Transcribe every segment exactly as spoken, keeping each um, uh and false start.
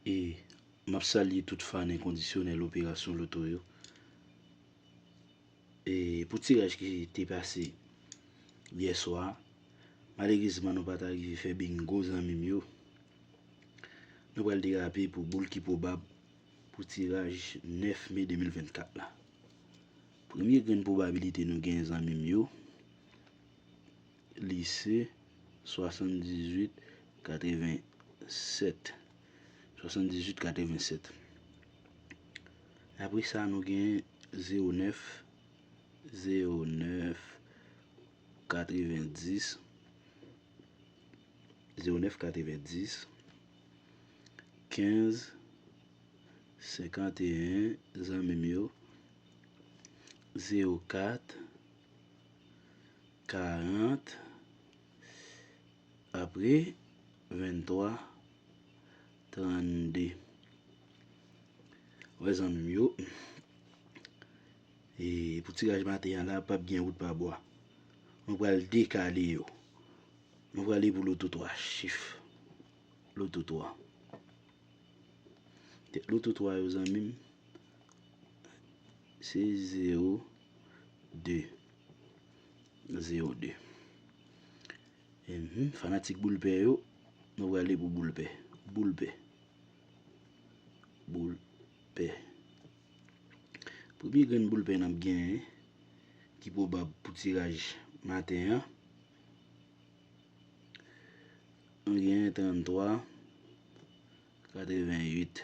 E m ap salye tout fan enkondisyonèl Operasyon Loto yo. E pou tiraj ki te pase yè swa, malerezman nou pa ta rive fè bingo zanmi m yo. Nou pral derape pou boul ki pwobab pou tiraj nèf me de mil vennkat la. Premye grenn pwobabilite nou gen zanmi m yo, li se swasanndizuit katrevensèt. Swasanndizuit katrevensèt. Apre sa, nou gen zewo nèf, zewo nèf, katrevendis, zewo nèf, katrevendis, kenz, senkanteyen, zanmi m yo, zewo kat, karant, apre venntwa, trannde. Wè zanmi m yo, e pou tiraj maten an la, p ap gen wout pa bwa. Nou pral dekale yo. Nou prale pou loto twa chif. Loto twa. Tèt loto twa yo zanmi m, se zewo de. Zewo de. Mhm, fanatik boul pè yo, nou prale pou boul pè. Boul pè. Boul pè. Premye grenn boul pè n ap genyen, ki pwobab pou tiraj maten an, nou genyen tranntwa, katreventuit.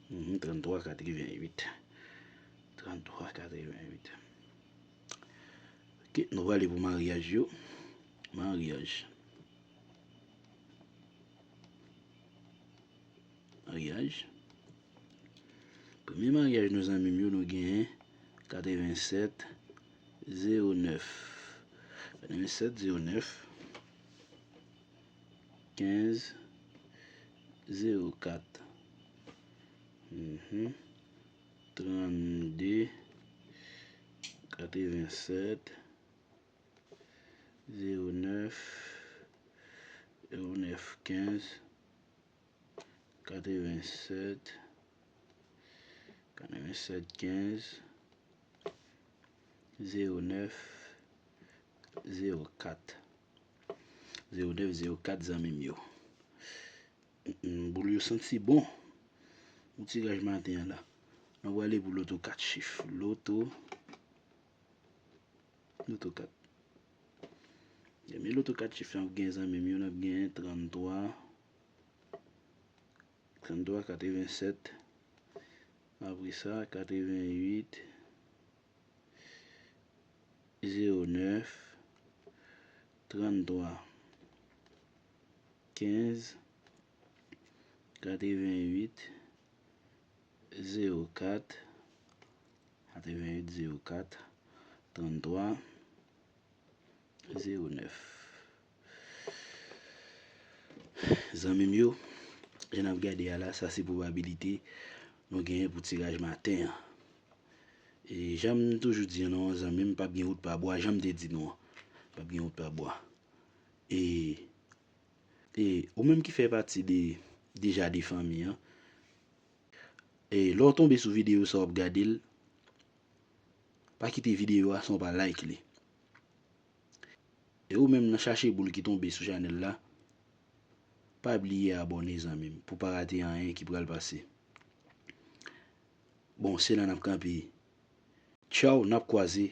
Mhm, tranntwa, katreventuit. Tranntwa, katreventuit. Ok, nou prale pou maryaj yo. Maryaj. Maryaj. Premye maryaj nou zanmi m yo, nou genyen katrevensèt zewo nèf. Katrevensèt zewo nèf. Kenz zewo kat. Mhm. Trannde katrevensèt zewo nèf, zewo nèf kenz, katrevensèt, katrevensèt kenz, zewo nèf, zewo kat. Zewo nèf, zewo kat, zanmi m yo. Mm, boul yo santi bon. Pou tiraj maten an la. Nou prale pou loto kat chif. Loto. Loto kat. Ebyen, loto kat chif n ap gen zanmi m yo, n ap gen tranntwa, tranntwa, katrevensèt. Apre sa, katreventuit, zewo nèf, tranntwa, kenz, katreventuit, zewo kat, katreventuit, zewo kat, tranntwa, zewo nèf. Zanmi m yo, jan n ap gade a la, sa se pwobabilite nou genyen pou tiraj maten an. E jan m toujou di an non, zanmi m, p ap gen wout pa bwa, jan m te di nou an, p ap gen wout pa bwa. E, e ou menm ki fè pati de, deja de fanmi an, e lè w tonbe sou videyo sa w ap gade l, pa kite videyo a san w pa like li. E ou menm nan chache boul ki tonbe sou chanèl la, pa bliye abòne zanmi m pou pa rate anyen ki pral pase. Bon, se la n ap kanpe. Tchaw, n ap kwaze